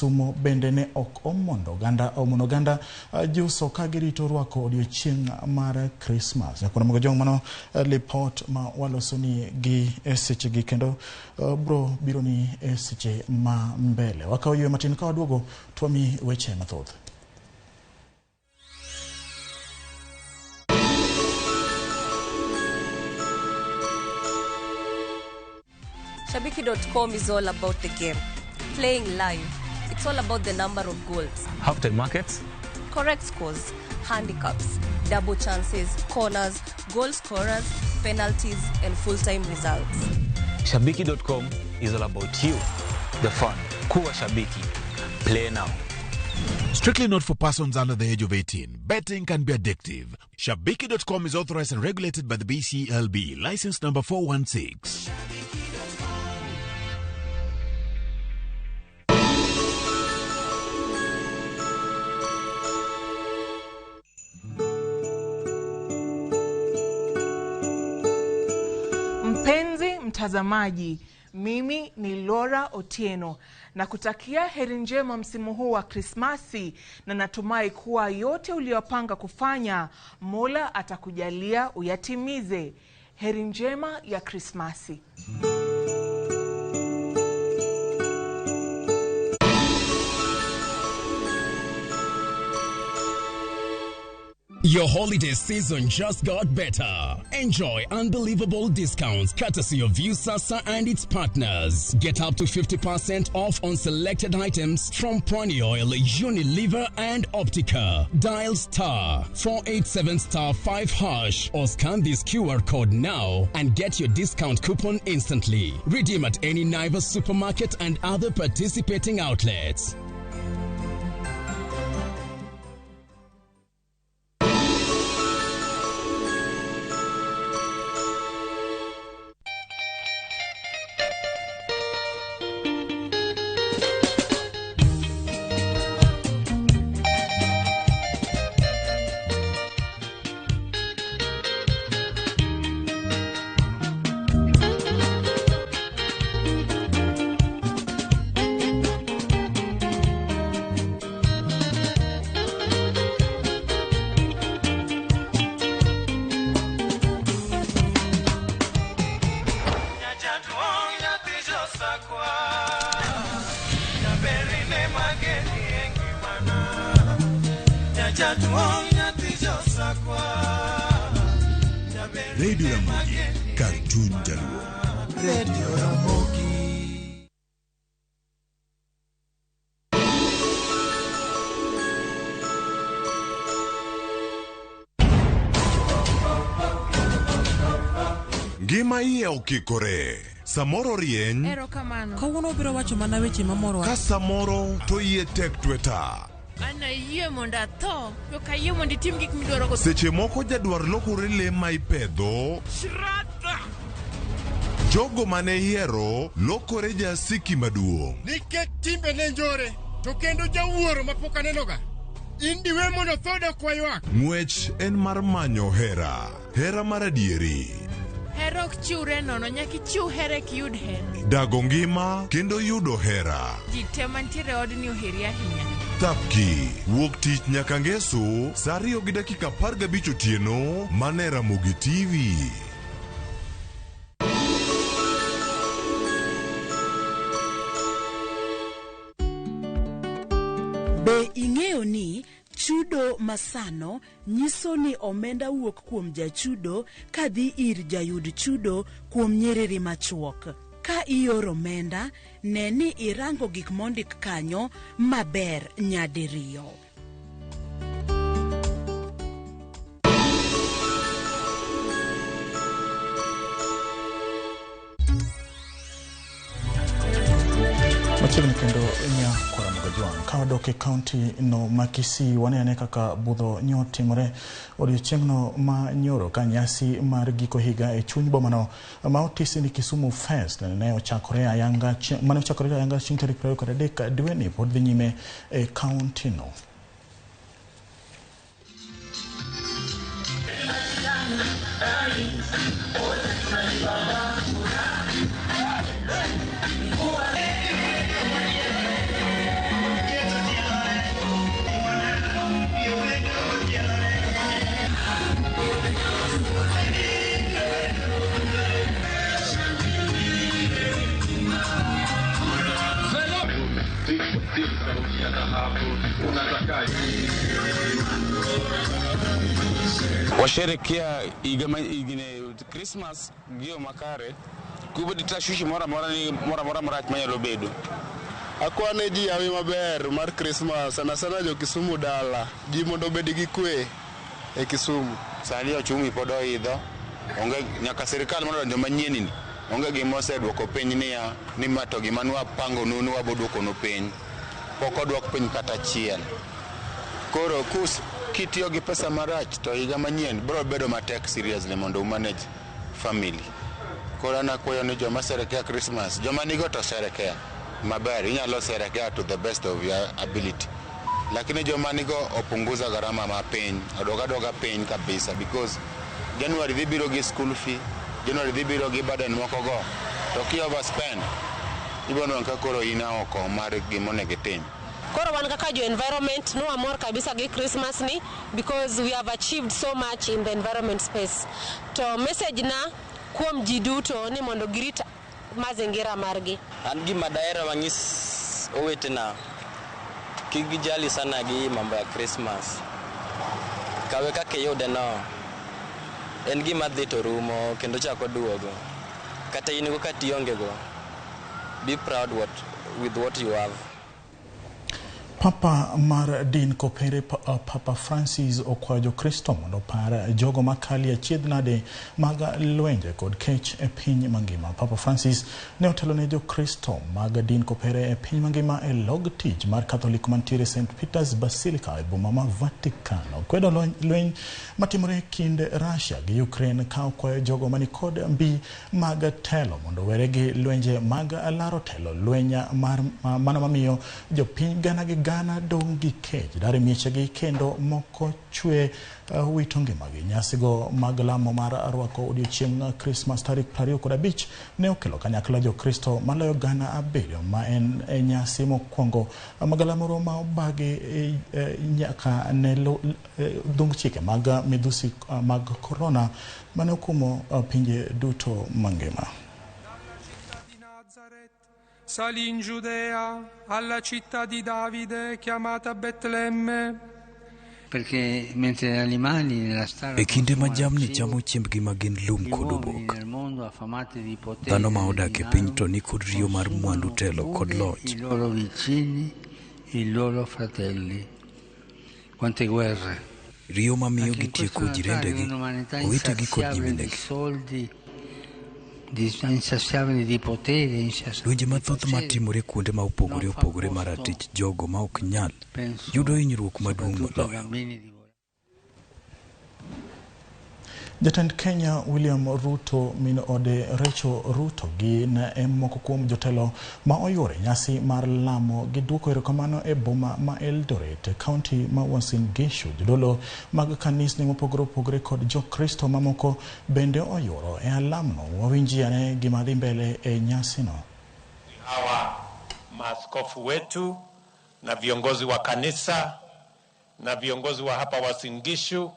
Kisumo bende ne ok omondo oganda omono oganda juso ka girito rwako odiochieng' mar Krismas. Nyakwar Ramogi Ojwang' mano lipot ma walosoni gi e sechegi kendo bro biro ni e seche ma mbele. Wakawo ywe matin ka waduogo to wamiyi weche mathoth. Shabiki.com is all about the game, playing live. It's all about the number of goals, Halftime markets, correct scores, handicaps, double chances, corners, goal scorers, penalties, and full-time results. Shabiki.com is all about you, the fun. Kuwa Shabiki. Play now. Strictly not for persons under the age of 18. Betting can be addictive. Shabiki.com is authorized and regulated by the BCLB. License number 416. Mpenzi mtazamaji, mimi ni Laura Otieno na kutakia heri njema msimu huu wa Krismasi, na natumai kuwa yote uliyopanga kufanya Mola atakujalia uyatimize. Heri njema ya Krismasi. Your holiday season just got better. Enjoy unbelievable discounts courtesy of Viusasa and its partners. Get up to 50% off on selected items from Pwani Oil, Unilever, and Optica. Dial star 487 star 5 hash or scan this QR code now and get your discount coupon instantly. Redeem at any Naivas supermarket and other participating outlets. Radio Ramogi, kar chuny jaluo. Radio Ramogi. Ngima iye okikore. Samoro rieny, Erokamano. Kawuono obiro wacho mana weche mamorowa. ka samoro to iye tek tweta. An ayie mondo atho, to ok ayie mondo itim gik midwaro. Seche moko jadwar lokore le ma ipedho. Jogo mane ihero lokore jasiki maduong'. Nikech timbe ne njore, to kendo jawuoro mapok anenoga. In diwe mondo tho dok waywak. Ng'wech en mar manyo hera, hera mar adieri. Hera ok chiwre nono, nyaka ichiw hera eka iyud hera. Dago ngima kendo yudo hera. Ji te mantiere e odni oheri ahinya. Thapki, wuok tich nyaka ngeso, saa ariyo gi dakika 15 otieno, mana e Ramogi TV. Be ing'eyo ni chudo masano nyiso ni omenda wuok kuom jachudo kadhi ir jayud chudo kuom nyiriri machuok? Ka ioro omenda, ne ni irango gik mondik kanyo maber nyadiriyo. Machiegni kendo nyakwara Mogajwang'. Ka wadok e kaunti no ma Kisii, wane ane kaka budho nyotimore odiochieng'no ma nyoro ka nyasi mar giko higa e chuny bomano ma otisi ni Kisumu Fest ne ochakore ayanga mane ochakore ayanga chieng' tarik 23 dweni pod dhi nyime e kaunti no. Washerekea igine Christmas gio makare kubedi tashwishi mora mora ni mora mora marach manyalo bedo. Akwane ji yawi maber mar Christmas sana sana jo Kisumu dala ji mondo obed gi kwe e Kisumu. Sani ochumi pod oidho, onge nyaka sirikal mondo donjo manyien ni onge gima oseduoko piny niya ni ma to gima nwapango nu nwaboduoko piny pok oduok piny kata achiel. Koro kus kitiyo gi pesa marach to higa manyien biro bedo matek seriously mondo umanage family. Koro an akwayo ni joma sherekea Christmas, joma nigo to sherekea maber, inyalo sherekea to the best of your ability. Lakini joma nigo opunguza gharama mapiny, odoga doga piny kabisa because January dhi biro gi school fee, January dhi biro gi burden moko go. To ki overspend, ibiro nwang'o ka koro in oko mar gima onego itim. Koro wan kaka jo environment no amor kabisa gi Christmas ni because we have achieved so much in the environment space. To message na kuom ji duto ni mondo girit mazingira margi. An gima dahero wanyis owetena kik gijali sana gi mambo ya Christmas. Kawe kaka iyude no, en gima dhi to rumo kendo chako duogo. Kata in go kata ionge go, be proud with what you have. Papa mar din kopere Papa Francis okwayo Jokristo mondo opar jogo makali achiedh nade mag lwenje kod kech e piny mangima. Papa Francis ne otelo ne Jokristo mag din kopere e piny mangima e log tich mar Catholic mantiere St. Peter's Basilica e boma ma Vatican. Okwedo lweny matimore kind Russia gi Ukraine ka okwayo jogo manikod mbi mag telo mondo were gi lwenje mag laro telo, lweny mar mano mamiyo jopiny gana gi gana dong' gi kech dar e miechegi kendo moko chwe wito ngimagi. Nyasigo mag lamo mar rwako odiochieng' Christmas tarik 25 ne okelo kanyakla Jokristo maloyo 7,000 ma en e nyasi mokwongo magalamoro ma obagi nyaka ne dhung chike mag midhusi mag korona mane okumo pinje duto mangima. Salì in Giudea alla città di Davide chiamata Betlemme. Perché mentre gli animali nella stalla E kinde ma jamni chamo chiembgi ma gin lum kod obok, dhano ma odak e piny to nikod riyo mar mwandu telo kod loch. I loro vicini, i loro fratelli. Quante guerre. Riyo mamiyo gitieko jirendegi, owetegi kod nyiminegi. Lwenje mathoth matimore kuonde ma opogore opogore mar ratich jogo ma ok nyal yudo hinyruok maduong' moloyo. Jatend Kenya William Ruto min ode Rachel Ruto gin e moko kuom jotelo ma oyuore nyasi mar lamo gi duoko erokamano e boma ma Eldoret, kaunti ma Uasin Gishu. Jodolo mag kanisni mopogore opogore kod Jokristo mamoko bende oyuoro e alamno. Wawinji ane gima dhi mbele e nyasino. Hawa maaskofu wetu na viongozi wa kanisa na viongozi wa hapa Uasin Gishu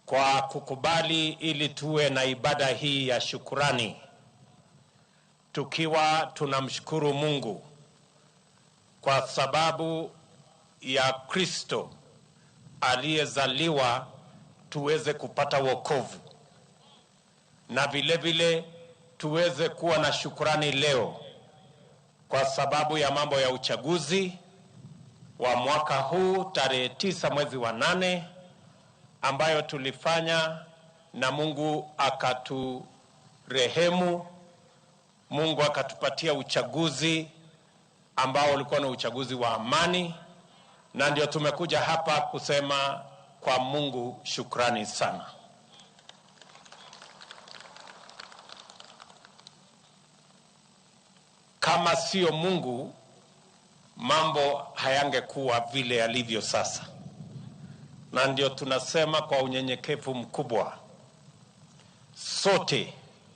kwa kukubali ili tuwe na ibada hii ya shukurani, tukiwa tunamshukuru Mungu kwa sababu ya Kristo aliyezaliwa tuweze kupata wokovu, na vile vile tuweze kuwa na shukurani leo kwa sababu ya mambo ya uchaguzi wa mwaka huu tarehe 9 mwezi wa 8 ambayo tulifanya na Mungu akaturehemu. Mungu akatupatia uchaguzi ambao ulikuwa ni uchaguzi wa amani, na ndio tumekuja hapa kusema kwa Mungu shukrani sana. Kama sio Mungu, mambo hayangekuwa vile yalivyo sasa. Na ndio tunasema kwa unyenyekevu mkubwa, sote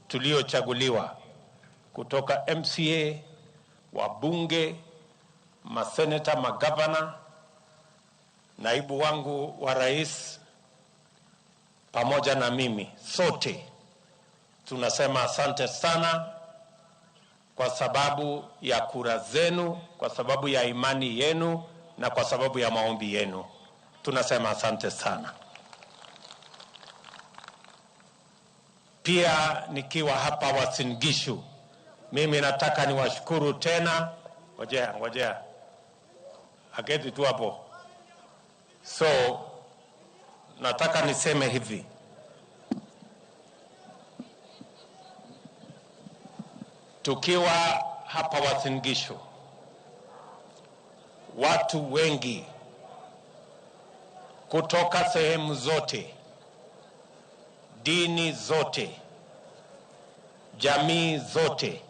tuliochaguliwa kutoka MCA, wabunge, maseneta, magavana, naibu wangu wa rais pamoja na mimi, sote tunasema asante sana kwa sababu ya kura zenu, kwa sababu ya imani yenu na kwa sababu ya maombi yenu. Tunasema asante sana. Pia nikiwa hapa Uasin Gishu, mimi nataka niwashukuru tena. Ngojea, ngojea, aketi tu hapo. So nataka niseme hivi, tukiwa hapa Uasin Gishu, watu wengi kutoka sehemu zote, dini zote, jamii zote,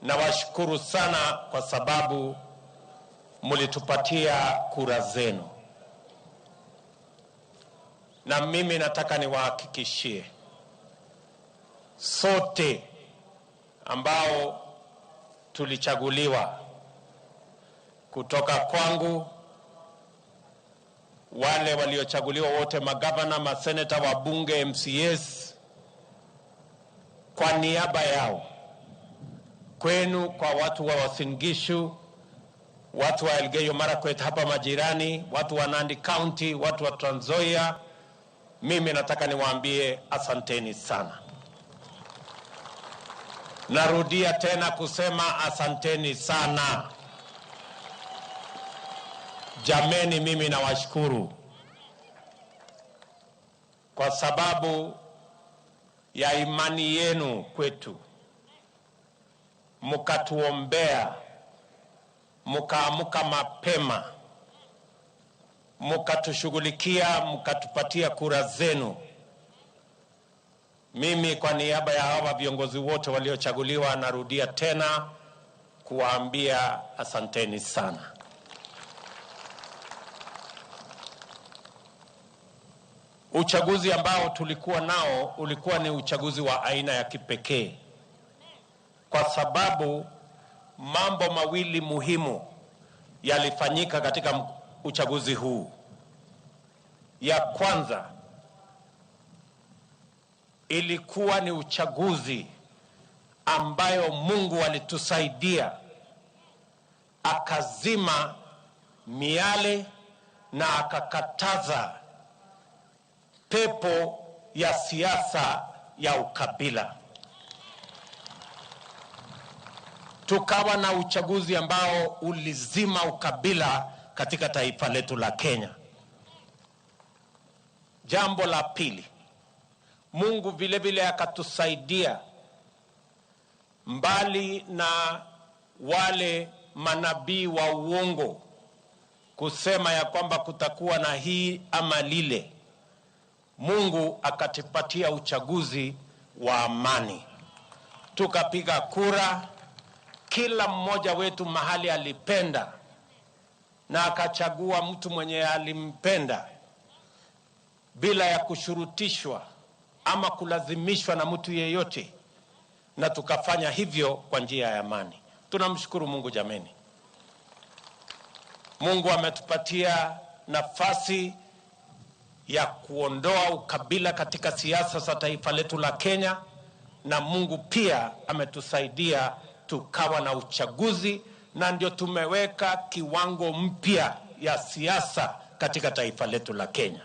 nawashukuru sana kwa sababu mlitupatia kura zenu. Na mimi nataka niwahakikishie sote ambao tulichaguliwa, kutoka kwangu, wale waliochaguliwa wote, magavana, maseneta, wabunge, MCAs, kwa niaba yao, kwenu, kwa watu wa Uasin Gishu, watu wa Elgeyo Marakwet hapa majirani, watu wa Nandi County, watu wa Trans Nzoia, mimi nataka niwaambie asanteni sana. Narudia tena kusema asanteni sana. Jameni, mimi nawashukuru kwa sababu ya imani yenu kwetu. Mkatuombea, mkaamuka mapema, mkatushughulikia, mkatupatia kura zenu. Mimi kwa niaba ya hawa viongozi wote waliochaguliwa narudia tena kuwaambia asanteni sana. Uchaguzi ambao tulikuwa nao ulikuwa ni uchaguzi wa aina ya kipekee, kwa sababu mambo mawili muhimu yalifanyika katika uchaguzi huu. Ya kwanza, ilikuwa ni uchaguzi ambayo Mungu alitusaidia akazima miale na akakataza pepo ya siasa ya ukabila. Tukawa na uchaguzi ambao ulizima ukabila katika taifa letu la Kenya. Jambo la pili, Mungu vile vile akatusaidia, mbali na wale manabii wa uongo kusema ya kwamba kutakuwa na hii ama lile, Mungu akatupatia uchaguzi wa amani. Tukapiga kura, kila mmoja wetu mahali alipenda, na akachagua mtu mwenye alimpenda bila ya kushurutishwa ama kulazimishwa na mtu yeyote, na tukafanya hivyo kwa njia ya amani. Tunamshukuru Mungu jameni. Mungu ametupatia nafasi ya kuondoa ukabila katika siasa za taifa letu la Kenya, na Mungu pia ametusaidia tukawa na uchaguzi, na ndio tumeweka kiwango mpya ya siasa katika taifa letu la Kenya.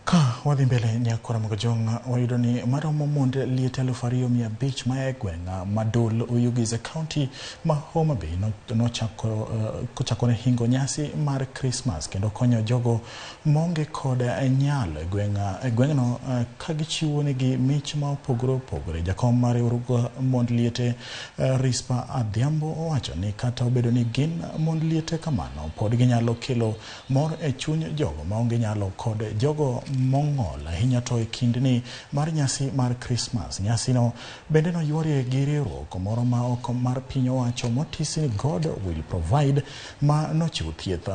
Ka wadhi mbele nyakora Mogajong wayudo ni maromo mond liete 2,500 ma e gweng' Madol Oyugis e kaunti ma Homa Bay nochako kochakore hingo nyasi mar Christmas kendo konyo jogo maonge kod nyalo e gweng'no ka gichiwo negi mich ma opogore opogore. Jakom mar riwruog mond liete Rispa Adhiambo owacho ni kata obedo ni gin mond liete kamano, pod ginyalo kelo mor e chuny jogo maonge nyalo kod jogo mong'ol ahinya to e kindeni mar nyasi mar Christmas. Nyasino bende noyuorie gi riwruok moro ma oko mar piny owacho motisi ni God Will Provide ma nochiwo thieth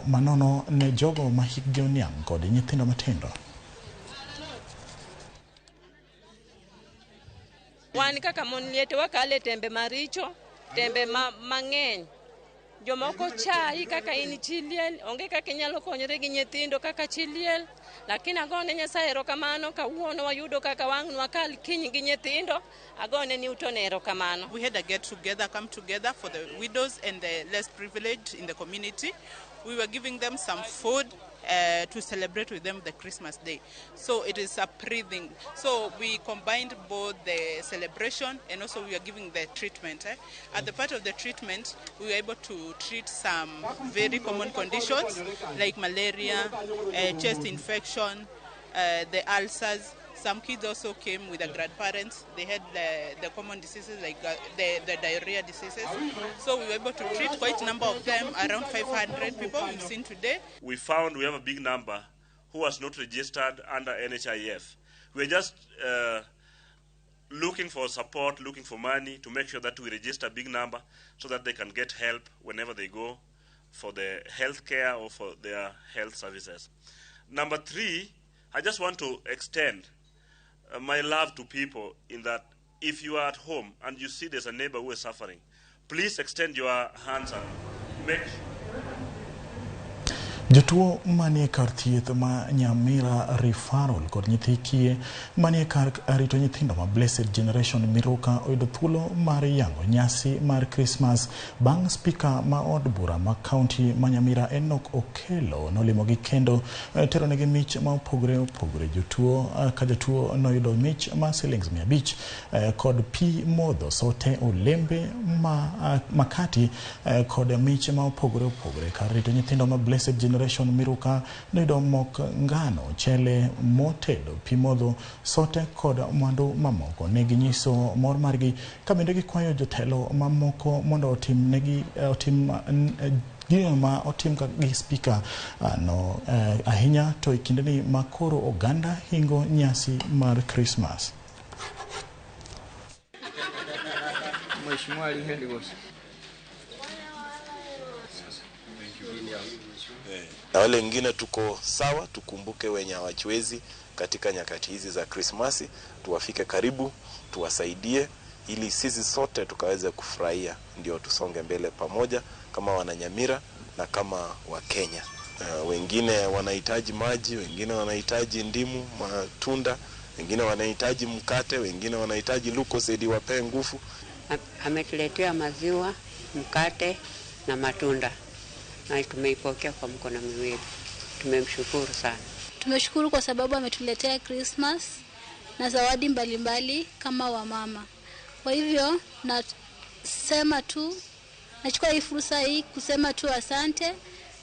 manono ne jogo ma hikgi oniang' kod nyithindo matindo. Wan kaka mon liete wakale tembe maricho, tembe mang'eny. Jomoko chayi kaka in chi liel, onge kaka inyalo konyore gi nyithindo kaka chi liel. Lakini agone Nyasaye erokamano, kawuono wayudo kaka wang' nwakal kiny gi nyithindo, agone Newton erokamano. We had a get together, come together for the widows and the less privileged in the community. We were giving them some food to celebrate with them the Christmas day. So it is a breathing. So we combined both the celebration and also we are giving the treatment. At the part of the treatment, we were able to treat some very common conditions like malaria, chest infection, the ulcers. Some kids also came with their grandparents. They had the common diseases like the diarrhea diseases. So we were able to treat quite a number of them, around 500 people we've seen today. We found we have a big number who was not registered under NHIF. We're just looking for support, looking for money to make sure that we register a big number so that they can get help whenever they go for the health care or for their health services. Number three, I just want to extend my love to people in that if you are at home and you see there's a neighbor who is suffering, please extend your hands and make. Jotuo manie kar thieth ma Nyamira Referral kod nyithi kiye manie kar rito nyithindo ma Blessed Generation Miruka oyudo thuolo mar yango nyasi mar Christmas bang' spika ma od bura ma kaunti ma Nyamira Enoch Okello nolimogi kendo teronegi mich ma opogore opogore. Jotuo ka jatuo noyudo mich ma silings 500 kod pi modho, sote, olembe ma makati kod mich ma opogore opogore. Kar rito nyithindo ma Blessed Generation Miruka noyudo mok ngano, chele motedo, pi modho, sote kod mwandu mamoko. Ne ginyiso mor margi ka bende gikwayo jotelo mamoko mondo otim negi otim gino ma otim gi spika no ahinya to e kindeni ma koro oganda hingo nyasi mar Christmas. Mheshimiwa na wale wengine tuko sawa, tukumbuke wenye hawajiwezi katika nyakati hizi za Krismasi, tuwafike karibu, tuwasaidie ili sisi sote tukaweze kufurahia, ndio tusonge mbele pamoja kama wananyamira na kama Wakenya. Wengine wanahitaji maji, wengine wanahitaji ndimu, matunda, wengine wanahitaji mkate, wengine wanahitaji Lucozade wapee nguvu. Ametuletea maziwa, mkate na matunda, na tumeipokea kwa mkono miwili. Tumemshukuru sana. Tumeshukuru kwa sababu ametuletea Christmas na zawadi mbalimbali kama wamama. Kwa hivyo nasema tu, nachukua hii fursa hii kusema tu asante,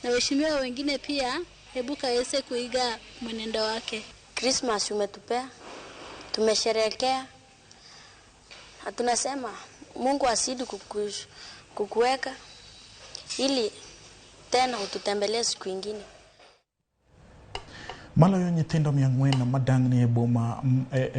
na waheshimiwa wengine pia hebu kaweze kuiga mwenendo wake. Christmas umetupea, tumesherehekea. Tunasema Mungu azidi kukuweka ili tena ututembelee siku ingine. Maloyo nyithindo 400 madangni e boma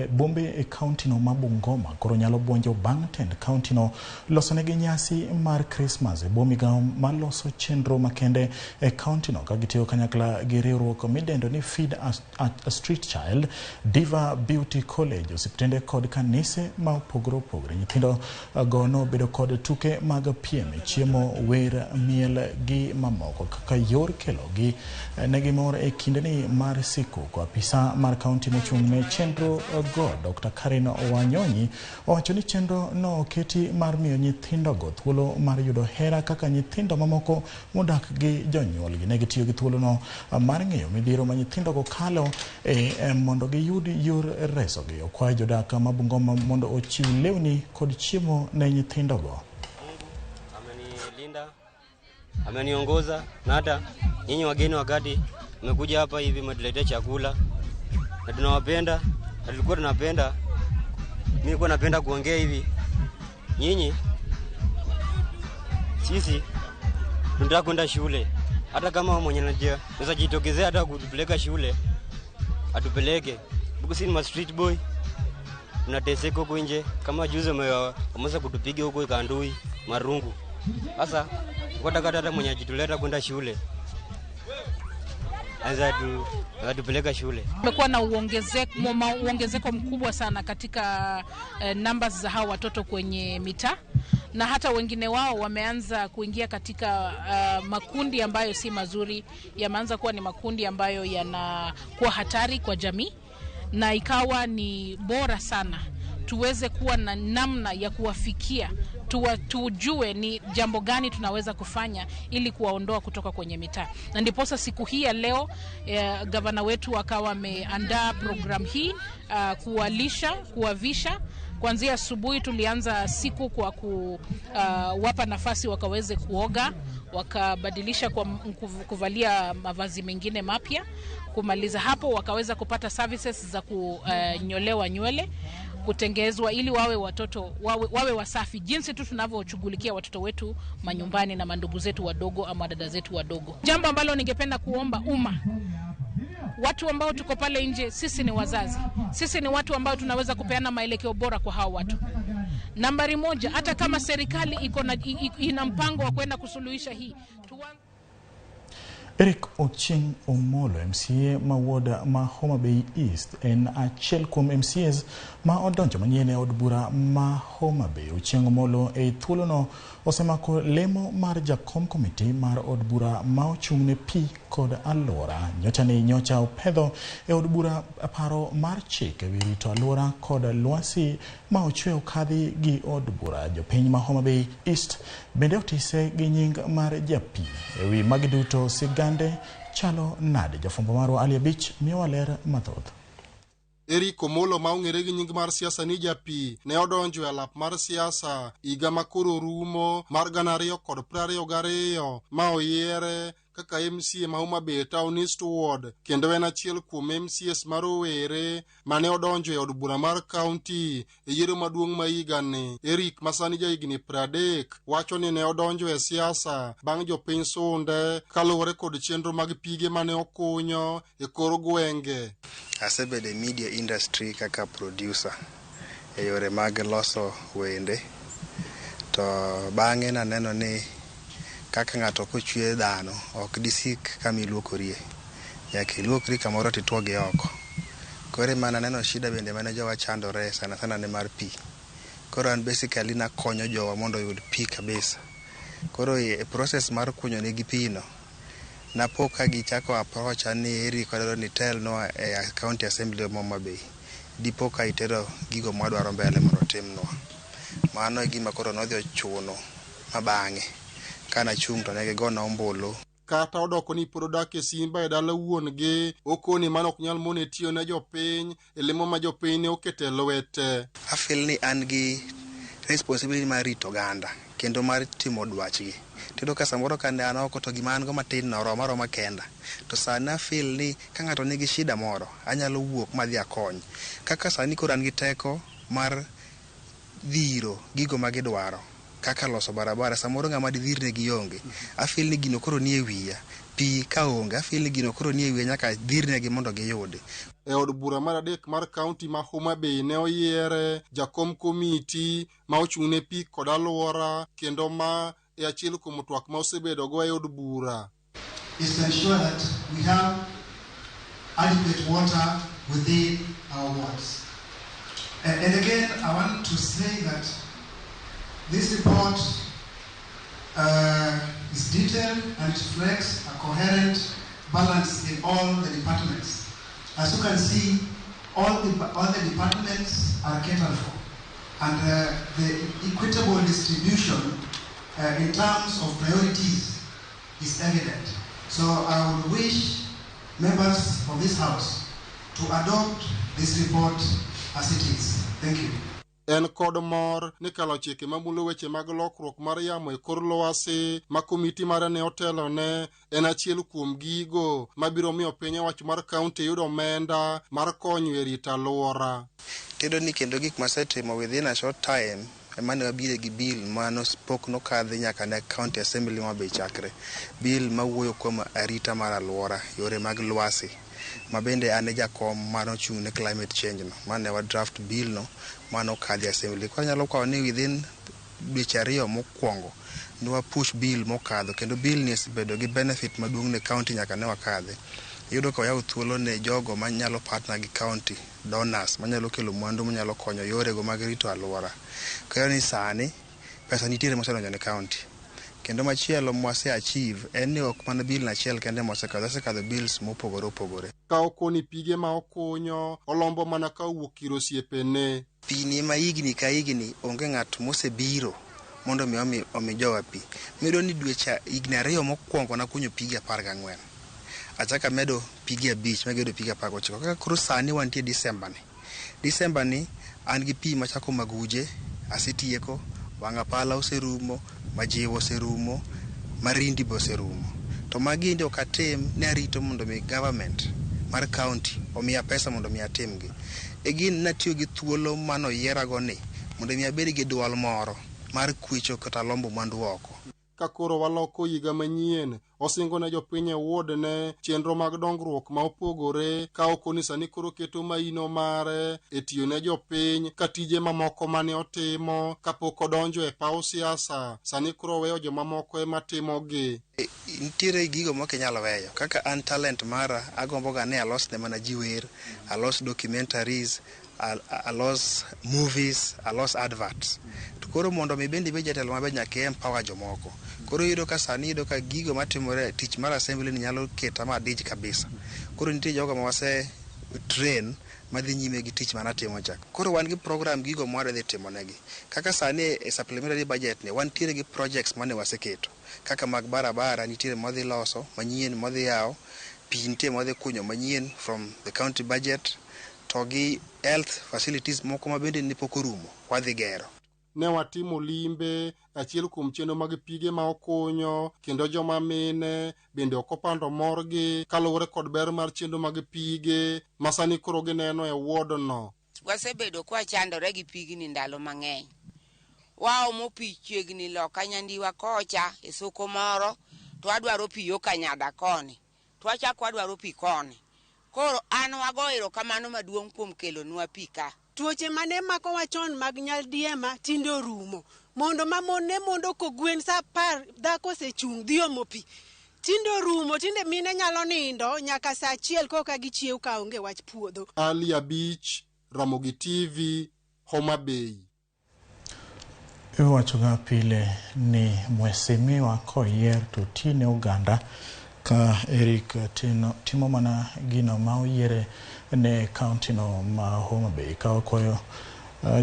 bombe e kaunti no ma Bungoma koro nyalo buonjo bang' tend kaunti no losonegi nyasi mar Christmas e bwo migawo maloso chenro makende e kaunti no ka gitiyo kanyakla gi riwruok midendo ni Feed a Street Child, Diva Beauty College, osiptende kod kanise ma opogore opogore. Nyithindo go nobedo kod tuke mag piem, chiemo, wer, miel gi mamoko kaka yor kelogi negi mor e kindeni mar sikuku. Apisa mar kaunti mochung' ne chenro go Dr. Karen Wanyonyi owacho ni chenro no oketi mar miyo nyithindogo thuolo mar yudo hera kaka nyithindo mamoko modak gi jonyuolgi. Ne gitiyo gi thuolono mar ng'eyo midhiero ma nyithindogo kalo mondo giyud yor resogi. Okwayo jodak ma Bungoma mondo ochiw lewni kod chiemo ne nyithindogo. Amenilinda, ameniongoza na hata nyinyi wageni wakati mmekuja hapa hivi mmetuletea chakula na tunawapenda, na tulikuwa tunapenda, mimi nilikuwa napenda kuongea hivi, nyinyi sisi tunataka kwenda shule, hata kama mwenye anaweza jitokezea hata kutupeleka shule atupeleke, because ni ma street boy tunateseka huko nje. Kama juzi wameweza kutupiga huko Kandui marungu. Sasa nataka hata mwenye ajitolea kwenda shule atupeleka shule. Kumekuwa na uongezeko mkubwa sana katika numbers za hao watoto kwenye mitaa, na hata wengine wao wameanza kuingia katika makundi ambayo si mazuri, yameanza kuwa ni makundi ambayo yanakuwa hatari kwa jamii, na ikawa ni bora sana tuweze kuwa na namna ya kuwafikia, tujue ni jambo gani tunaweza kufanya ili kuwaondoa kutoka kwenye mitaa. Na ndiposa siku hii ya leo gavana wetu akawa ameandaa program hii, kuwalisha, kuwavisha. Kuanzia asubuhi tulianza siku kwa kuwapa nafasi wakaweze kuoga, wakabadilisha kwa kuvalia mavazi mengine mapya. Kumaliza hapo wakaweza kupata services za kunyolewa nywele, kutengezwa ili wawe watoto wawe wasafi, jinsi tu tunavyoshughulikia watoto wetu manyumbani na mandugu zetu wadogo ama dada zetu wadogo. Jambo ambalo ningependa kuomba umma, watu ambao tuko pale nje, sisi ni wazazi, sisi ni watu ambao tunaweza kupeana maelekeo bora kwa hao watu. Nambari moja, hata kama serikali iko na ina mpango wa kwenda kusuluhisha hii, Eric Ochieng Omolo, MCA ma ward ma Homa Bay East, en achiel kuom MCAs ma odonjo manyien e od bura ma Homa Bay. Ochieng Omolo e thuolono osemako lemo mar jakom komiti mar od bura ma ochung' ne pi kod alwora. Nyocha ni nyocha opedho e od bura paro mar chik ewi rito alwora kod lwasi ma ochwe okadhi gi od bura. Jopiny ma Homa Bay East bende otise gi nying mar japi. Ewi magi duto sigande chalo nade? Jafwambo marwa Ali Abich miyowa ler mathoth. Eric Omolo ma ong'ere gi nying mar siasa ni Japi ne odonjo e alap mar siasa higa ma koro rumo mar 2022 ma oyiere kaka MCA ma Homa Bay Town East Ward, kendo en achiel kuom MCAs ma rowere mane odonjo e od bura mar kaunti e yiero maduong' ma higani. Eric ma sani jahigni 30 wacho ni ne odonjo e siasa bang' jopiny sunde kaluwore kod chenro mag pige mane okunyo e kor gwenge. Asebedo e media industry kaka producer e yore mag loso wende, to bang'e naneno ni kaka ng'ato kochwe dhano ok disik kama iluokorie, nyaka iluokri kamoro tituogi oko. Koro ema naneno shida bende mane jowa chandore sana sana ne mar pi. Koro an basically nakonyo jowa mondo oyud pi kabisa. Koro e process mar kunyo negi pi no, napo ka gichako approach ni Eric wadwaro ni itelnwa e county assembly ma Homa Bay, dipo ka itero gigo mwadwaro mbele mondo otimnwa. Mano e gima koro nodhi ochuno ma bang'e kanachung' to ne gigona ombulu. Kata odoko ni pod odak e Simba e dala wuon gi, okoni mano ok nyal mone tiyo ne jopiny e lemo ma jopiny ne oketo e lwete. Afeel ni an gi responsibility mar rito oganda kendo mar timo dwachgi. Tiyudo ka samoro ka ne an oko to gima an go matin no oroma aroma kenda. To sani afeel ni ka ng'ato nigi shida moro, anyalo wuok madhi akony. Kaka sani koro an gi teko mar dhiro gigo ma gidwaro, kaka loso barabara, samoro ng'ama didhirne gi onge. Afeel ni gino koro nie wiya. Pi ka onge, afeel ni gino koro nie wiya, nyaka dhirnegi mondo giyudi. E od bura mar adek mar kaunti ma Homa Bay ne oyiere jakom komiti ma ochung' ne pi kod alwora, kendo ma e achiel kuom twak ma osebedogo e od bura. Is to ensure that we have adequate water within our wards. And again, I want to say that this report is detailed and it reflects a coherent balance in all the departments. As you can see, all the departments are catered for, and the equitable distribution in terms of priorities is evident. So I would wish members of this House to adopt this report as it is. Thank you. En kod mor ni kalo chike mamulo weche mag lokruok mar yamo e kor lwasi ma komiti mare ne otelone en achiel kuom gigo mabiro miyo piny owacho mar kaunti yudo omenda mar konyo e rito alwora. Tiyudo ni kendo gik masetimo within a short time ema ne wabire gi bill mano pok nokadhi nyaka ne county assembly ma Bay chakre. Bill mawuoyo kuom arita mar alwora, yore mag lwasi, ma bende an e jakom manochung' ne climate change no, mane wa draft bill no manokadhi assembly. Koro anyalo kwayo ni within dweche 2 mokwongo ne wa push bill mokadho, kendo bill ni osebedo gi benefit maduong' ne county nyaka ne wakadhe. Iyudo ka oyawo thuolo ne jogo manyalo partner gi county donors manyalo kelo mwandu manyalo konyo yorego mag rito alwora. Koro ni sani Pesa nitiere mosedonjo ne county. Kendo machielo mwase achieve en ni ok mana bill achiel kende mosekadho, osekadho bills mopogore opogore. Ka okoni pige ma okunyo, olombo mana ka owuok ir osiepene. Pi ni ma higni ka higni onge ng'at mosebiro mondo mi omi jowa pi. Miyudo ni dweche higni 2 mokwongo nakunyo pige 14. Achako amedo pige 5 magedo pige 19. Kaka koro sani wantie December ni. December ni an gi pi machako Maguje, asetieko, Wang'apala oserumo, Majiwo oserumo, Marindi be oserumo. To magi endi ok atim, ne arito mondo mi government mar county omiya pesa mondo mi atimgi. Again natiyo gi thuolo manoyierago ni mondo mi abed gi duol moro mar kwecho kata lombo mwandu oko. Ka koro waloko higa manyien, osingo ne jopiny e ward ne chenro mag dongruok ma opogore ka okoni sani koro keto maino mare e tiyo ne jopiny ka tije mamoko mane otimo kapok odonjo e paw siasa sani koro oweyo jomamoko ema timogi. Nitiere gigo mok inyal weyo kaka an talent mara agombo ga ni alos ne mana ji wer, alos documentaries, alos movies, alos adverts. To koro mondo mi bende ibed jatelo maber nyaka i empower jomoko. Koro iyudo ka sani iyudo ka gigo matimore tich mar assembly ni nyalo keta madich kabisa. Koro nitie jogo ma wase train madhi nyime gi tich manatimo cha. Koro wan gi program gigo mwadhi dhi timo negi. Kaka sani e supplementary budget ni wantiere gi projects mane waseketo. Kaka mag barabara nitiere mwadhi loso manyien mwadhi yawo, pi nitie mwadhi kunyo manyien from the county budget, to gi health facilities moko ma bende ne pok orumo wadhi gero. Ne watimo limbe achiel kuom chenro mag pige ma okunyo kendo joma mine bende ok opando morgi kaluwore kod ber mar chenro mag pige ma sani koro gineno e ward no. Wasebedo kwachandore gi pigni ndalo mang'eny. Waomo pi chiegni loka Nyandiwa kocha e soko moro, to wadwaro pi yo Kanyada koni, to wachako wadwaro pi koni. Koro an wago erokamano maduong' kuom kelonwa pi ka. Tuoche mane makowa chon mag nyaldiema tinde orumo. Mondo ma mon ne mondo kogwen sa 10 dhako osechung' dhi omo pi. Tinde orumo, tinde mine nyalo nindo nyaka sa 1 koka gichiew ka onge wach puodho. Ali Abich, Ramogi TV, Homa Bay. Iwachoga pile ni mheshimiwa koyier to ti ne oganda ka Eric timo mana gino ma oyiere ne county no ma Homa Bay ka okwayo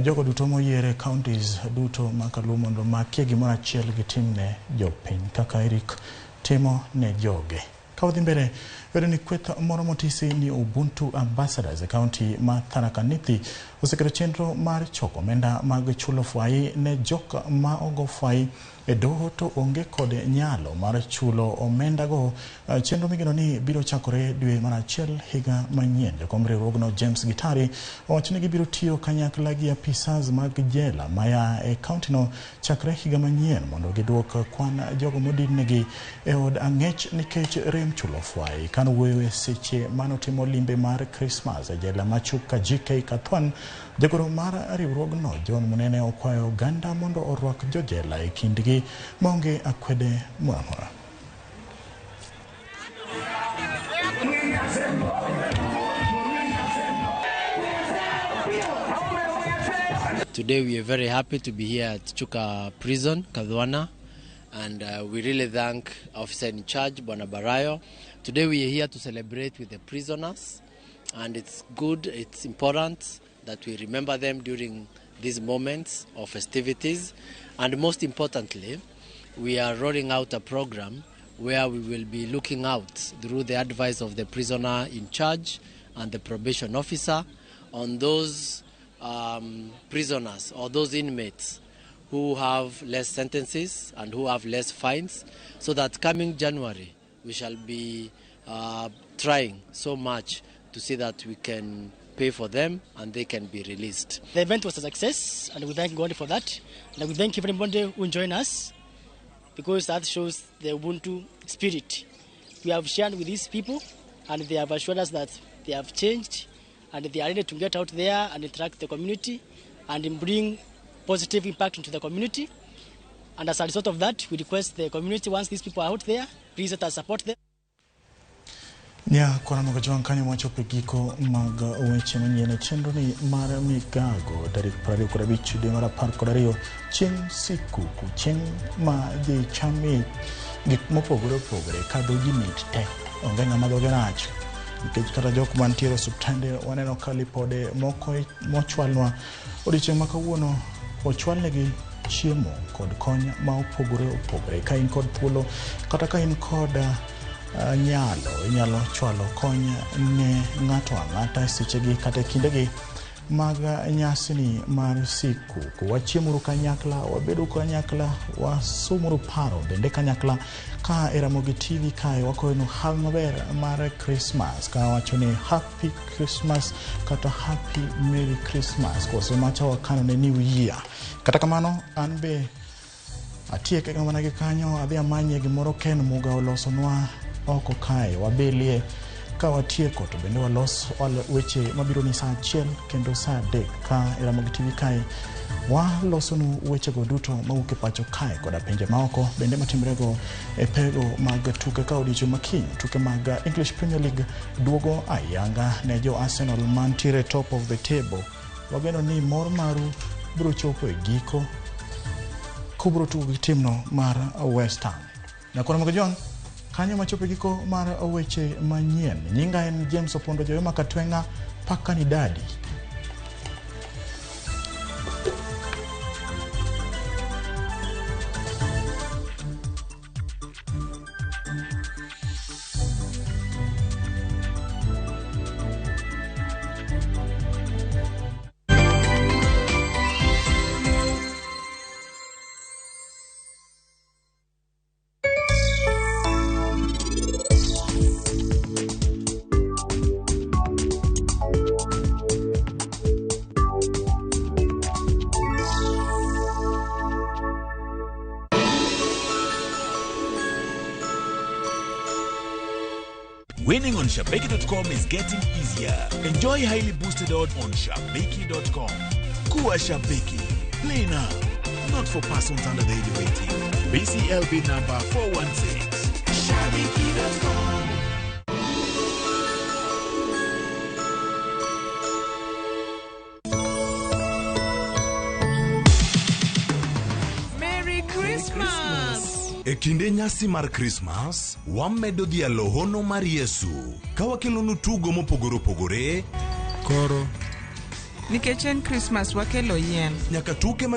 jogo duto moyiere counties duto ma Kaluo mondo makie gimoro achiel gitimne jopiny kaka Eric timo ne joge. Ka wadhi mbele, bedo ni kweth moro motisi ni Ubuntu Ambassadors e county ma Tharaka Nithi oseketo chenro mar choko omenda mag chulo fwai ne jok ma ogo fwai e doho to onge kod nyalo mar chulo omenda go. Chenro migeno ni biro chakore dwe mar 1 higa manyien. Jakom riwruogno James Gitari owacho ni gibiro tiyo kanyakla gi apisas mag jela maya e county no chakre higa manyien mondo giduok kwan jogo modin-negi e od ang'ech nikech rem chulo fwai. Kanowuoyo e seche manotimo limbe mar Christmas e jela ma Chuka GK Kathwan, jagoro mar riwruogno John Munene okwayo oganda mondo orwak jojela e kindgi maonge akwede moro amora. Today we are very happy to be here at Chuka Prison, Kathwana, and we really thank officer in charge, Bwana Barayo. Today we are here to celebrate with the prisoners, and it's good, it's important that we remember them during these moments of festivities. And most importantly, we are rolling out a program where we will be looking out through the advice of the prisoner in charge and the probation officer on those prisoners or those inmates who have less sentences and who have less fines, so that coming January we shall be trying so much to see that we can pay for them and they can be released. The event was a success, and we thank God for that. And we thank everybody who joined us, because that shows the Ubuntu spirit. We have shared with these people, and they have assured us that they have changed and they are ready to get out there and interact with the community and bring positive impact into the community. And as a result of that, we request the community, once these people are out there, please let us support them. Nya kwana jwang' kanyo mwachopo e giko mag weche manyien e chenroni mar migago tarik 25 dwe mar 12 chieng' sikuku, chieng' ma ji chamie gik mopogore opogore ka dhogi mit te, onge ng'ama dhoge rach nikech kata jok mantiere e osiptande waneno ka lipode moko mochwalnwa odiochieng' ma kawuono ochwalnegi chiemo kod kony ma opogore opogore. Ka in kod thuolo kata ka in kod nyalo inyalo chwalo kony ne ng'ato ang'ata e sechegi kata e kindegi mag nyasini mar sikuku. Wachiemuru kanyakla, wabedo kanyakla, wasomuru paro bende kanyakla ka e Ramogi TV kae wakoyonu hawi maber mar Christmas ka wacho ni Happy Christmas kata Happy Merry Christmas koso macha wakano ne New Year. Kata kamano an be atieke mana gi kanyo adhi amanye gimoro Ken Muga olosonwa oko kae wabelie ka watieko to bende walos weche mabiro ni saa 1 kendo saa 3 ka e Ramogi TV kae walosonu wechego duto mawuok e pacho kae koda pinje maoko bende matimrego e pego mag tuke ka odiochieng' makiny tuke mag English Premier League duogo ayanga ne jo Arsenal mantiere top of the table. Wageno ni mor maru biro chopo e giko kubro tugo gi timno mar West Ham. Nyakwana mag John, kanyo machopo e giko mar weche manyien. Nyinga en James Opondo Joyoma Katwenga, paka ni dadi. Winning on Shabiki.com is getting easier. Enjoy highly boosted odds on Shabiki.com. Kuwa Shabiki. Play now. Not for persons under the age of 18. BCLB number 416. Shabiki.com. Merry Christmas! E kinde nyasi mar Krismas, wamedo dhialo hono mar Yesu ka wakelonu tugo mopogore opogore Koro Nikech en Christmas wakelo yien. nyaka tuke ma